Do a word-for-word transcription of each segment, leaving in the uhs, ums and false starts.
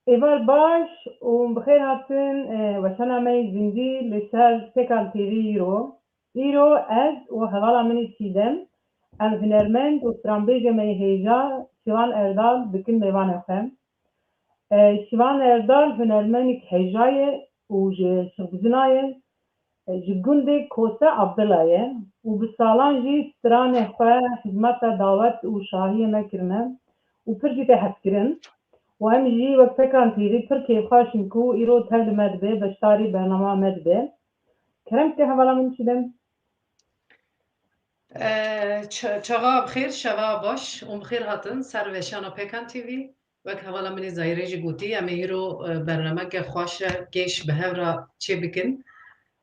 Êvar baş û bi xêr hatin, e, weşana me yê zindî li ser Pêkan T V îro. Îro ez û hevala min ê Çîdem, em hunermend û stranbêjê me yê hêja Şivan Erdal dikin mêvanê xwe. E, Şivan Erdal hunermenik hêja ye û ji şixbizina ye. E, ji gundê Kose Abdila ye û bi salan jî stranê xwe hizmeta dawet û şahiyê me kirine û pir jî tê hezkirin. Û em jî wek Pêkan T V pir kêfxweş in ku îro tev li me dibe, beşdarî bernama me dibe. Kerem ke hevala min Çîdem. E, ça-, çaxa bi xêr, şeva baş û bi xêr hatin ser weşana Pêkan T V. Wek hevala min ê Zahîrê jî gotî, em ê îro, e, bernameke xweş e, gêş bi hev re çê bikin.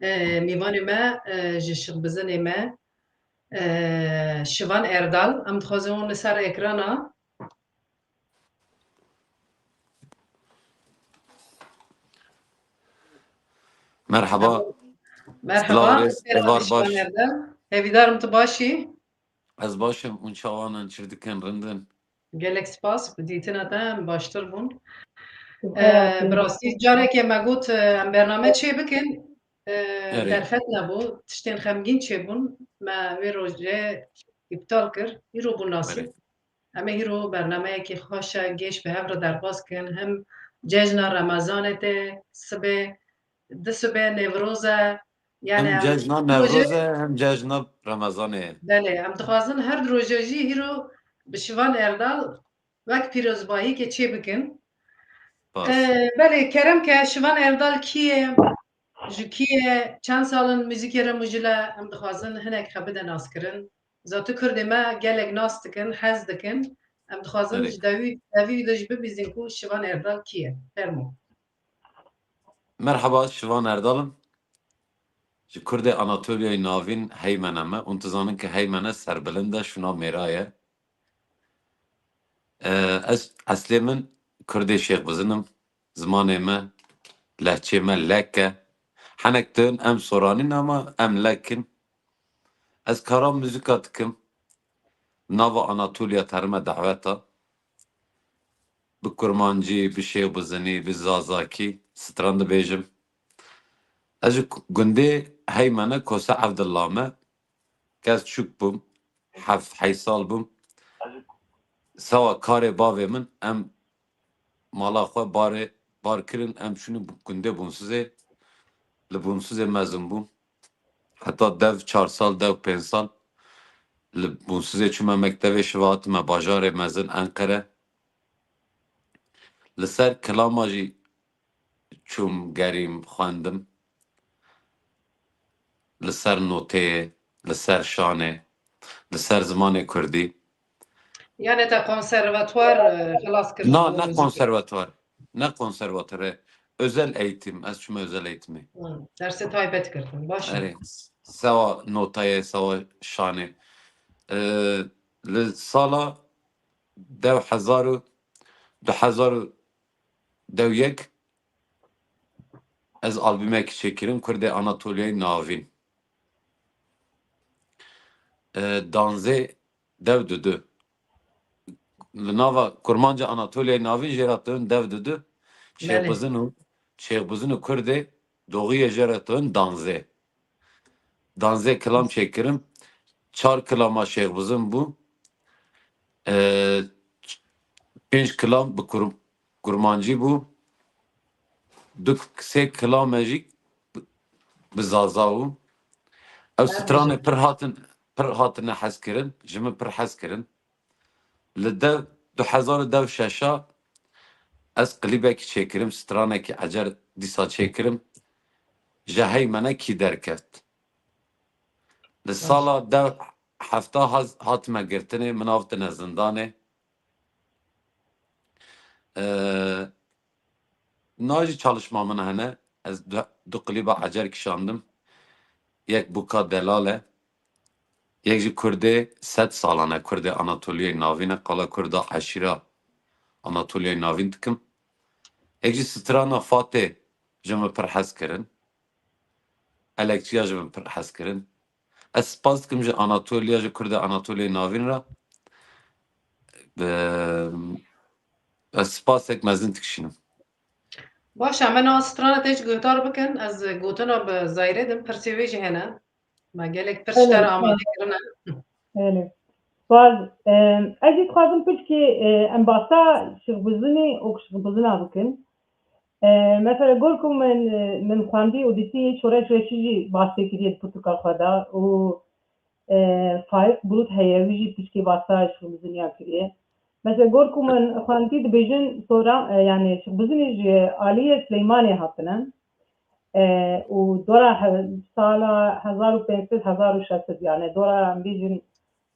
E, mêvanê me, e, ji şixbizinê me, e, Şivan Erdal, em dixwazin hûn li ser ekrana. Merhaba. Merhaba, Silav rêz, ez Êvar Şivan baş. Erdal. Hêvîdarim tu baş î. Ez baş im, hûn çawan in, çi dikin, rind in? Gelek spas, bi dîtina te em baştir bûn. Ee, bi rastî carekê me got, e, em bername çê bikin, e, Erê. Derfet nebû, tiştên xemgîn çêbûn, me wê rojê îptal kir, îro bû nasîb. Erê. Em ê hîro bernameyekî xweş e, gêş bi hev re derbas kin, hem cejna Remezanê tê, sibê, di sibê Newroz e, yani Hem em cejna rojê Newroz e, hem cejna Remezanê ye. Belê, em dixwazin her du roja jî hîro bi Şivan Erdal wek pîrozbahîkê çê bikin. Spas. Ee, belê, kerem ke Şivan Erdal kî ye, ji kî ye, çend sal in muzîkê re mujile, em dixwazin hinek xwe bide naskirin. Zatu Kurdê me gelek nas dikin, hez dikin. Em dixwazin Erê. Ji devî, devî de jî bibîzin ku Şivan Erdal kî ye. Fermo. Merhaba, Şivan Erdal im. Ji Kurdê Anatoliyayê Navîn Heymene me. Hûn dizanin ke Heymene serbilind e, şûna mêra ye. Ee, ez, eslê min Kurdê Şêxbizin im. Zimanê me, lehçê me lek e. Henek din em soranîn ama em lek in. Ez kara muzîka dikim. Nava Anatoliya terime daweta. Bi kurmancî, bi şêwbizinî, bi zazakî stran dibêjim. Ez ji gundê Heymene Kose Evdilla me. Kes çûk bûm. Heft heyş sal bûm. Sewa karê bavê min em mala xwe barê, bar kirin, em çûne gundê Bûnsizê. Li Bûnsizê mezin bûm. Heta dev çar sal, dev pênc sal li Bûnsizê çûme mektevê, şiva hatime bajarê mezin Enqere. Li ser kilama jî çûm gerîm, xwendim. Li ser noteyê, li ser şanê, li ser zimanê kurdî. Yani te konservatuar, e, xilas kir Na, ji ne muzîkê? Konservatuar. Ne konservatuar. Özel eğitim. Ez çûme özel eğitimê. Hı, dersê taybet girtin. Baş e. Erê. Sewa notayê, sewa şanê. E, li sala dew hezar û, du hezar û dew yek ez albûmek çêkirim, Kurdê Anatoliyayê Navîn. E, danzê dew didu. Li nava Kurmanca Anatoliyayê Navîn jê re tên dev didu. Belê. Şêxbizin û, Şêxbizin û Kurdê Doğiyê jê re tên danzê. Danzê kilam çêkirim. Çar kilama Şêxbizin bû. Ee, pênc kilam bi kur-, kurmancî bû. Du sê kilame jî bi, bi zaza bû. Ew stranê pir hatin, pir hatine hezkirin. Ji min pir hez kirin. Li dev, du hezar û dev şeşa ez klîbekî çêkirim, stranekî ecer dîsa çêkirim. Ji Heymene kî derkeft. Li sala dev hefta haz-, hatime girtinê, min avtine zindanê. Ee, na jî çalışma min hene. Ez du, du klîba ecer kişandim. Yek Buka Delal e. Yek jî Kurdê sed salan e, Kurdê Anatoliyê Navîn e, qala Kurda eşîra Anatoliyê Navîn dikim. Yek jî strana Fatê ji min pir hez kirin. Elektriya ji min pir hez kirin. Ez spas dikim ji Anatoliya, ji Kurdê Anatoliyê Navîn re. Bi, ez spasek mezin dikişînim. Baş e, me niha strana te jî guhdar bikin, ez gotina bi Zayirê dim, pirsê wê jî hene. Me gelek pirs ji te re amade kirine. Belê. Spas. Em, ez jî dixwazim piçkî, e, em bahsa Şêxbizinê û Şêxbizina bikin. E, mesela gor ku min, e, min xwendî û dîtî Şoreş Reşî jî bahsê kiriye di pirtûka xwe de û, e, Faîq Bulut heye, wî jî piçkî bahsa Şêxbiziniya kiriye. Mesela gor ku min xwendî dibêjin sora, e, yani Şêxbizinê ji aliyê Sileymanê hatine. E, û dora he-, sala hezar û pênc sed, hezar û şeş sed, yani dora em bêjin,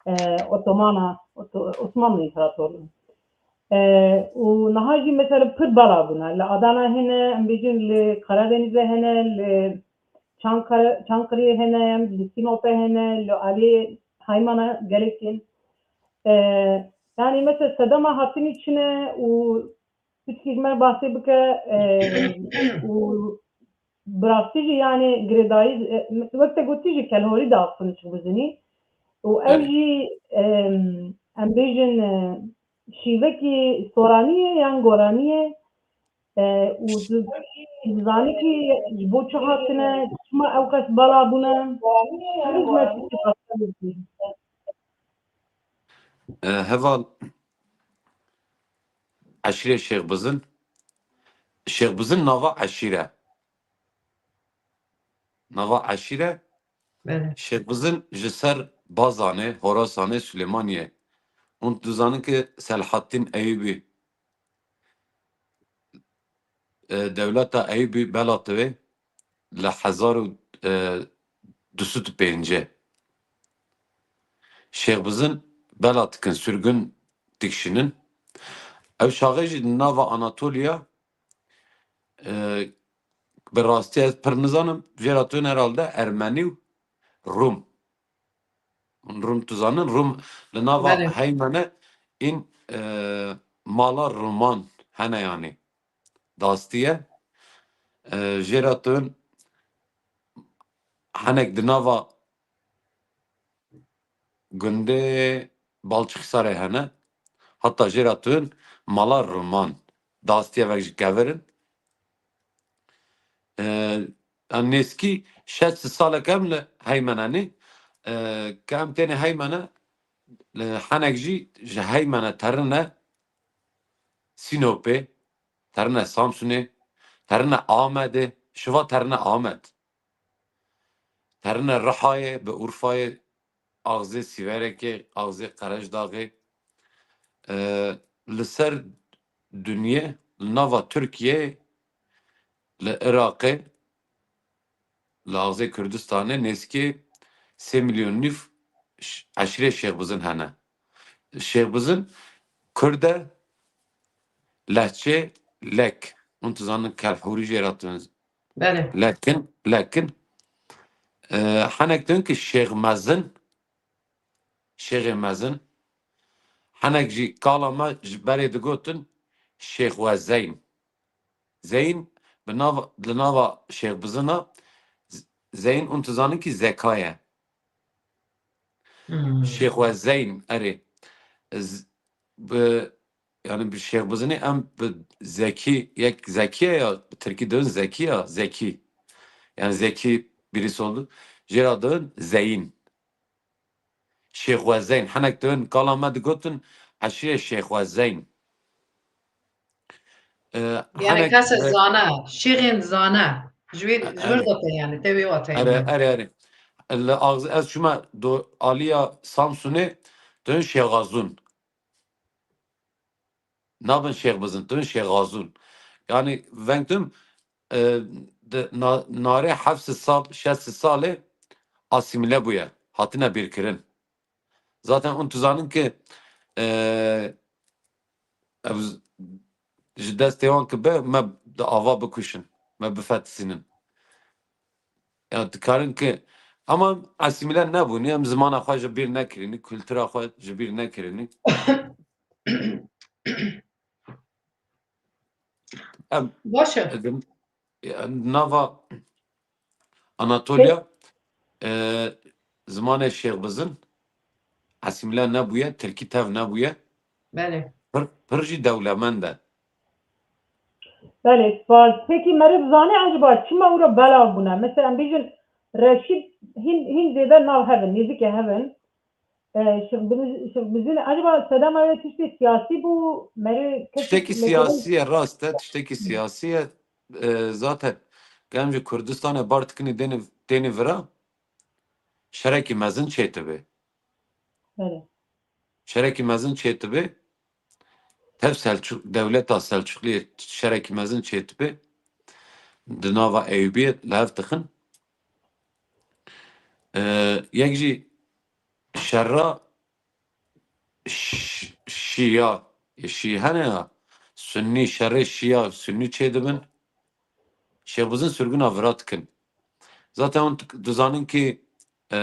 e, Otomana, Oto-, Osmanlı İmparatorluğu. E, û niha jî mesela pir bela bûne. Li Adana hene, em bêjin li Karadenizê hene, li Çankara, Çankırı'yê hene, li Sinopê hene, li aliyê Haymana gelekên. E, yani mesela sedema hatinî çi ne û piçkî ji me bahsê bike, e, û bi rastî jî yani girêdayî, e, wek te gotî jî kelhorî diaxivin Şêxbizinî. Û ev Evet. jî, em, em bêjin, e, şîvekî soranî ye yan goranî ye, e, û tu, tu dizanî kî ji bo çi hatine, çima ew qas bela bûne, tu ji me piçkî bahs bikî. E, heval, eşîrê Şêxbizin. Şêxbizin nava eşîre. Nava eşîre. Belê. Şêxbizin ji ser Bazanê, Horasanê, Silêmaniyê. Hûn dizanin ki Selahaddîn Eyûbî, e, dewleta Eyûbî bela tivê li hezar û, e, du sed û pêncî. Şêxbizin bela dikin, sürgün dikişînin. Ew çaxê jî di nava Anatoliya, e, bi rastî ez pir nizanim, jê re tên herhalde Ermenî û Rum. Rum tu zanin, Rum li nava Belê. Heymene în, e, mala Ruman hene yanî. Dastî ye. E, jê re tên henek di nava gundê Balçixisarê hene. Heta jê re tên mala Ruman. Dastî ye vek ji kevir in. E, em nêzkî şeş salek em li Heymenenê. E, ke em têne Heymene, li henek jî ji Heymene terine Sînopê, terine Samsunê, terine Amedê, şiva terine Amed. Terine Rihayê, bi Urfayê, axzê Sîverekê, axzê Qerejdaxê. E, li ser dinyê, li nava Tirkiyeyê, li Iraqê, li axzê Kurdistanê nêzkê sê milyon nîv ş-, eşîrê Şêxbizin hene. Şêxbizin Kurd e, lehçê Lek. Hûn dizanin Kelhûrî jê re tên Belê. Lekin, lekin, e, henek tên ki Şêx Mezin, Şêxê Mezin, henek jî kala me ji berê digotin Şêx we Zeyn. Zeyn bi nava, di nava Şêxbizina Z-, Zeyn hûn dizanin ki Zeka ye. Hmm. Şêx we Zeyn, erê. Z-, bi, yani bi Şêxbizinê em bi Zekî, yek Zekî ye ya, bi Tirkî dibin Zekî ya, Zekî. Yani Zekî birisi oldu. Jê re dibin Zeyn. Şêx we Zeyn. Henek dibin kala me digotin eşîrê Şêx we Zeyn. E, Yani henek kes e re- zane, şêxên zane. Ji wê, ji wir Erê. de te yani, te wê wa te Erê, yani. erê, erê. Li axz-, ez çûme do aliya Samsunê, dibin Şêxazûn. Nabin Şêxbizin, dibin Şêxazûn. Yani veng tim, e, di na-, narê heft sed sal, şeş sed salê asîmîle bûye, hatine bîrkirin. Zaten hûn dizanin ki, e, ev z-, ji destê wan ki be, me di ava bikuşin, me bifetisînin. Ya dikarin ki, ama asîmîle nebûn, em zimana xwe ji bîr nekirîn, kultura xwe ji bîr nekirîn. Em Baş e. di, e, nava Anatoliya, e, zimanê Şêxbizin asîmîle nebûye, tirkî tev nebûye. Belê. Pir, pir jî dewlemend e. Belê, spas. Pekî meriv zanî ecba çima wira belav bûne? Mesela em bêjin Reşîd hîn, hîn zêde nav hev in, nêzîkê hev in. E, Şêx Bin-, Şêx Bizîn ecba sedema wê tiştê siyasî bû, meriv kesê Tiştekî mesele siyasî ye, rast e, tiştekî siyasî ye. E, zaten em ji Kurdistanê bar dikinî dênî, dênî vira, şerekî mezin çêdibe. Belê. Şerekî mezin çêdibe. Tev Selçuk, dewleta Selçukliyê şerekî mezin çêdibe. Di nava Eyûbiyê li hev dixin. Ee, yek jî şerra ş-, şiya, şî hene ya, sunnî, şerê şiya, sunnî çêdibin. Şêx Bizîn sirgûna vira dikin. Zaten hûn dizanin ki, e,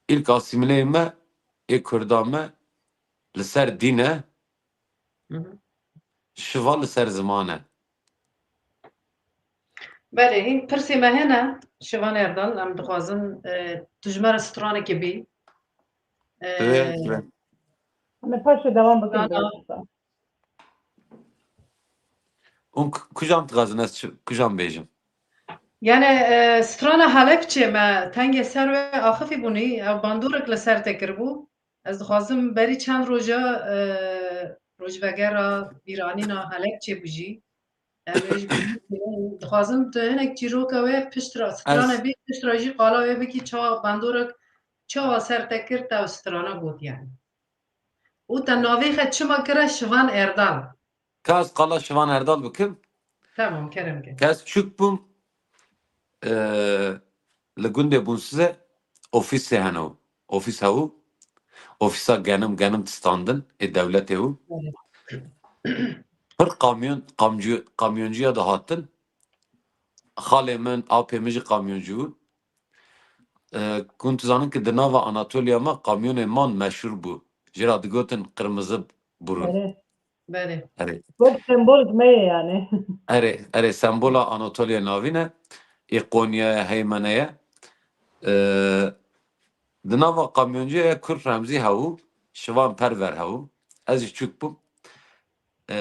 ilk asîmîleyê me, ê Kurda me, li ser dîn e, Hı hı. şiva li ser ziman e. Belê, hîn pirsê me hene, Şivan Erdal, em dixwazin, e, tu ji me re stranekê bî. E, Divê, divê. Em ê paşê devam bikin. Strana, Hûn ku-, kujan dixwazin ez çi, kujan bêjim? Yani, e, strana Halepçê me tengê ser wê axifî bûnî, ew bandorek li ser te kiribû. Ez dixwazim berî çend roja, e, rojvegera bîranîna Halepçê bû jî. Em ê ji bîr bikin. Dixwazim tu hinek çîroka wê pişt re, strana Ez bî pişt re jî qala wê bikî çawa bandorek çawa ser te kir te ew strana got yani. Û te navê xwe çima kire Şivan Erdal? Ka ez qala Şivan Erdal bikim. Tamam, kerem ke. Ka ez çûk bûm, e, li gundê Bûnsize ofîsê hene û. Ofîs hebû. Ofîsa genim, genim distandin, ê dewletê bû. Evet. Pir kamyon, kamcu-, kamyonciya dihatin. Xalê min, apê min jî kamyoncî bû. E, hûn dizanin ki di nava Anatoliya me kamyonê man meşhûr bû. Jê re digotin qirmizi burun. Erê. Belê. Erê. Wek sembolik me ye yani. Erê, erê, sembola Anatoliya Navîn e. Ê Qonyaya, Heymeneye. E, di nava kamyonciya ye Kurd Remzî hebû, Şivan Perver hebû. Ez jî çûk bûm. E,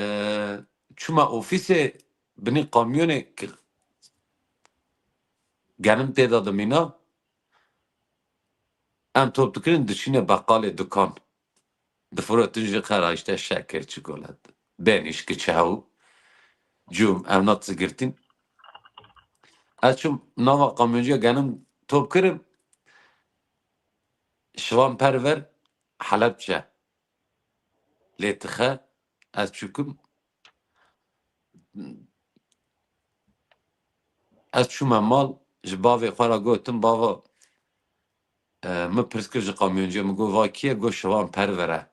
çûme ofîsê binî kamyonê ki genim tê de dimîna. Em top dikirin, diçîne beqalê dukan. Difirotin ji xera işte şeker, çikolat. Benîş ki çi hew. Cum, ev nat zigirtin. Ez çûm nava kamyonciya genim top kirim. Şivan Perver Halepçe. Lê tixe, ez çûkim. Ez çûme mal, ji bavê xwe re gotim, bava, e, min pirs kir ji kamyonciya, min got, "Va kî ye?" Got, "Şivan Perver e."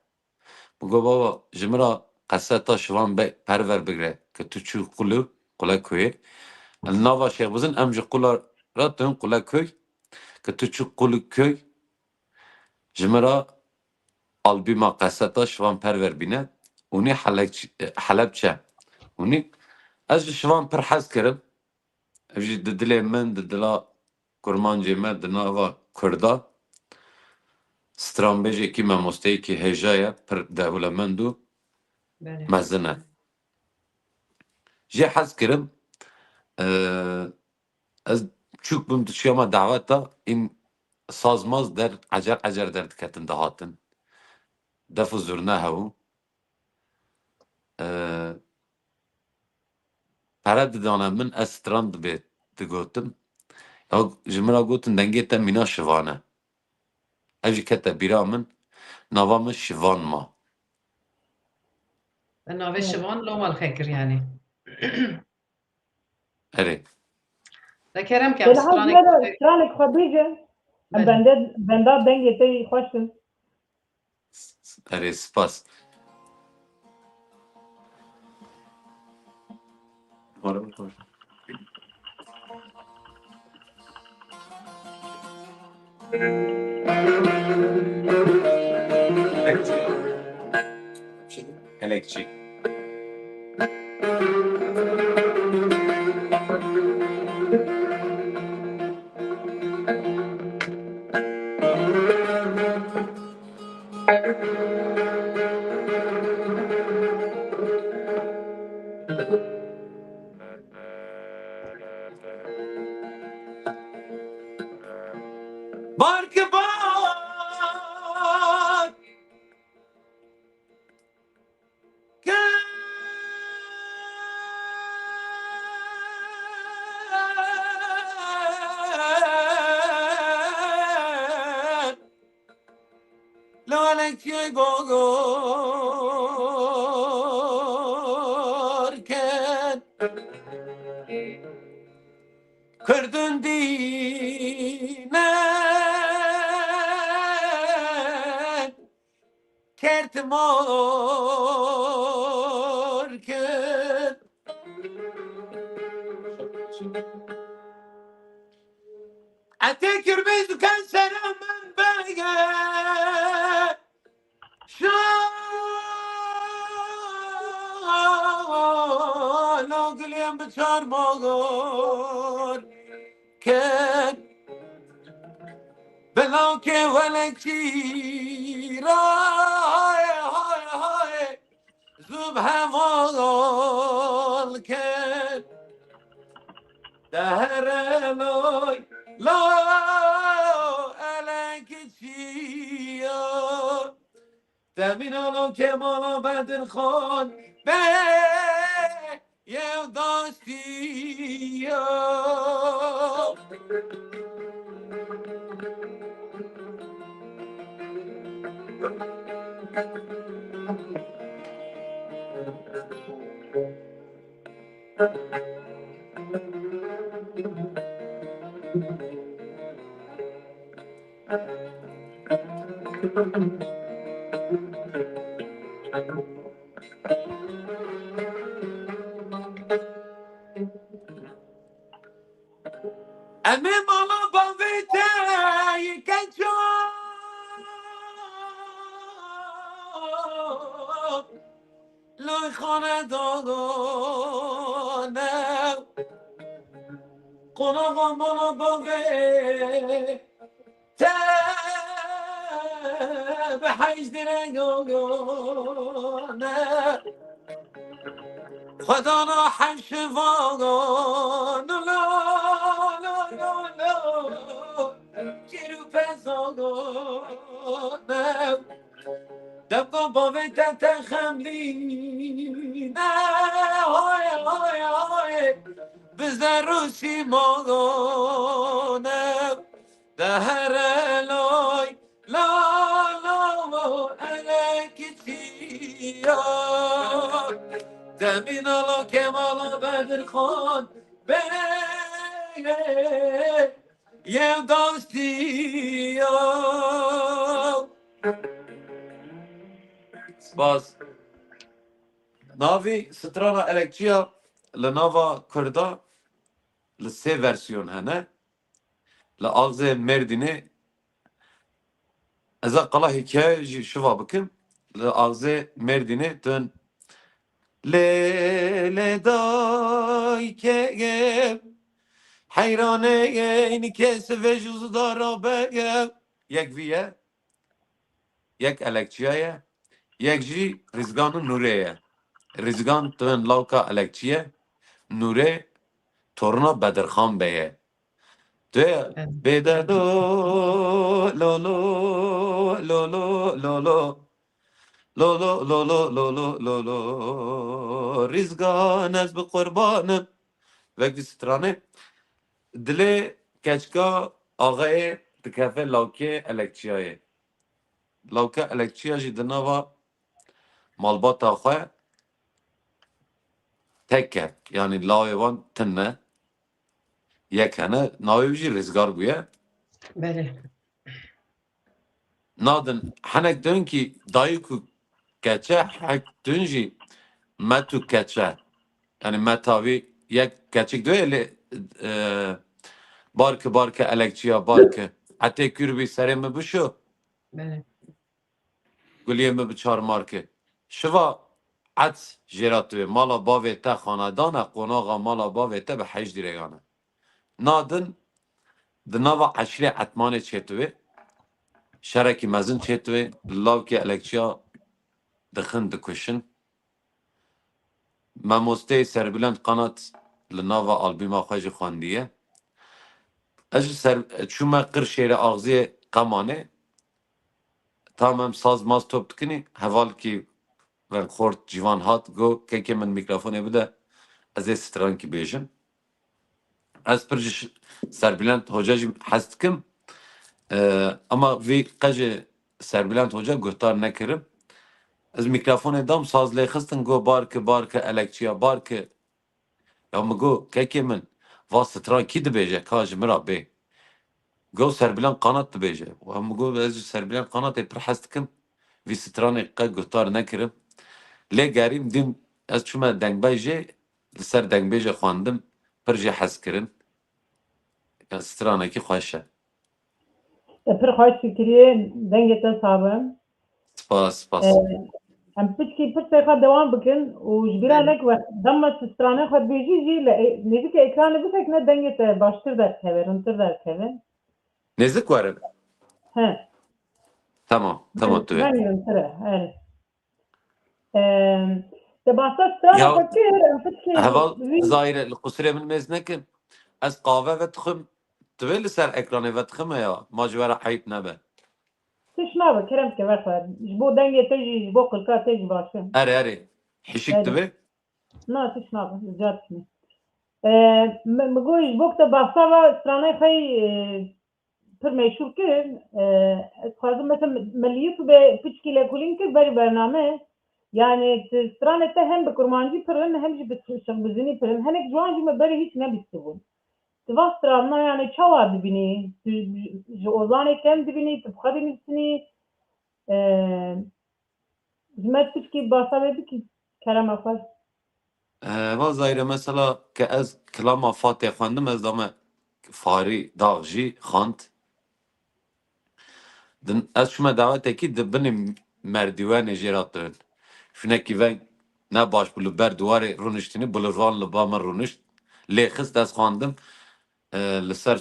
Min got, "Bava, ji min re qeseta Şivan Be-, Perver bigire, ke tu çû Qulu, Qulekuyê." Li nava Şêx Bizin, em ji Qula re tên Qulekuy, ke tu çû Qulukuy, ji min re albûma qeseta Şivan Perver bîne. Hûnî Helek-, Helebçe. Hûnî ez ji Şivan pir hez kirim. Ev jî di dilê min, di dila kurmancê me, di nava Kurda. Stranbêjekî, memosteyekî hêja ye, pir dewlemend û Belê. mezin e. Jê hez kirim. Ee, Ez çûk bûm, diçûyama daweta, în sazmaz der, ecer ecer derdiketin dihatin. Def û zurna hebû. Ee, pere didane min, ez stran dibê digotim. Ya ji min re gotin, "Dengê te mîna Şivan e." Ev jî kete bîra min, nava min Şivan ma. Navê Şivan loma li xwe kir yani. Erê. Te kerem ke, Belê, stranek hezmere xwe stranek xwe bêje. Belê. Bende, benda dengê te xweş in. Erê, spas. Elekçi. Barke bar. Ken. Lalekî bagor ken. Kurdun dînen kert mor ken. Etê kirbêz diken sera min bege. Şalo gulên bi çar magor ken. Bi lawkê welekî ra hay hay hay. Zû bi heval ken. Dehere loy lo elek çiya. Temîna lo Kemala Bedirxan be yew dastiya. Em ê mala bavê te yê keça. Lay xanedana ne. Qonaxa mala bavê te bi heyş direngane. Xwedana hemşivan, la, la, la, la, kir û pezana. Demka bavê te te xemlî ne, hay, hay, hay, bi zer û sîmane. Dehere lay, la, la, la, elekçiya. Demîna la Kemala Bedirxan, be, yew dastiya. Spas. Navî strana elekçiya li nava Kurda li sê versiyon hene. Li axzê Mêrdînê, ez a qala hîkaye jî şiva bikim. Li axzê Mêrdînê tun lê lê dayke heyranê kes vê jû zidara bege. Yek vî ye. Yek elekçiya ye, yek jî Rîzgan û Nûrê ye. Rîzgan tevin lawka elekçî ye, Nûrê torna Bedirxan Bey ye. Tu ye Evet. Bêderdo, lo, lo, lo, lo, lo, lo. Lo, lo, lo, lo, lo, lo, lo, lo. Rîzgan ez bi qurbanim. Vekî stranê. Dilê keçika axayê dikeve lawkê elekçiyayê. Lawke elekçiya jî di nava malbata xwe tek e. Yanî lawê wan tune. Yek hene, navê wî jî Rizgar bûye. Belê. Nadin, henek din kî dayik û keçe, hek din jî met û keçe. Yanî meta wî yek keçik doye lê, e, barki, barki, elekçiya barki. Etê kûr bî serê min bişo. Belê. Guliyê min bi çar marki. Şiva et jêra tu yê. Mala bavê te xanedan e, qonaxa mala bavê te bi heyş dirêgan e. Nadin di nava eşîrê Etmanê çêtiwê. Şerekî mezin çêtiwê. Lawkê elekçiya dixin, dikuşin. Mamosteyê Serbulend Qanat li nava albûma xwe jî xwendiye. Ez ji ser çûme Qirşêrê axziyê qemanê. Tam em saz maz top dikinî, hevalkî venxort Cîvan hat, go, "Kekê min mîkrofonê bide, ez ê strankî bêjim." Ez pir ji Serbülent Hoca jî hez dikim. Ee, ama vî qe ji Serbülent Hoca guhdar nekirim. Ez mîkrofonê dam, saz lê xistin, go, "Barki, barki, elekçiya barki." Ya min go, "Kekê min, va stran kî dibêje, ka ji min ra bê." Go, "Serbülent Kanat dibêje." Wa min go, "Ez ji Serbülent Kanatê pir hez dikim. Vî stranê qe guhdar nekirim." Lê gerîm dîm ez çûme dengbêjê, li ser dengbêjê xwendim, pir jê hez kirin. Ya stranekî xweş e. Te pir xweş fikiriyê, dengê te sax be. Spas, spas. Ee, em piçkî pirsê xwe dewam bikin û ji bîra Belê. Neke, dema tu stranê xwe dibêjî jî li ê-, nêzîkî ekranê bisekine, dengê te baştir derkeve, rintir derkeve. Nêzik werin. He. Tamam, tamam, tu. Deng rintir e, erê. Em, te bahsa strana Ya, xwe kir, em piçkî heval wî Zahîre, li qusirê min mêz nekin. Ez qave vedixwim, tu vê li ser ekranê vedixwime ya, ma ji we re eyb nebe. Tiş nabe, kerem ke vexwe. Ji bo dengê te jî, ji bo qilka te jî baş e. Erê, erê. Hişik Erê. Dibe? Na, tiş nabe, rica dikim. Ee, mi, mi got, ji bo te bahsa va stranê xwe yî, e, pir meşhûr kirin. Ee, ez dixwazim, mesela, me li YouTube piçkî lêkolîn kir berî bername. Yani, ti stranê te hem bi kurmancî pir in, hem jî bi, bi zinî pir in. Hinek ji wan jî me berê hîç nebîstibûn. Ti va strana, yani, çawa dibînî? Tu ji ozanê kem dibînî, tu bi xwe dinivîsînî? Ee, ji me piçkî bahsa vê bikî, kerema xwe. Ee, va Zahîre, mesela ke ez kilama Fatê xwendim, ez dame Farî Dax jî xwend. Din, ez çûme dawetekî di binê merdîwenê jê re tun. Şûnekî veng ne baş bû, li ber diwarê rûniştînî, bilirvan li ba min rûnişt. Lê xist ez xwendim, e, li ser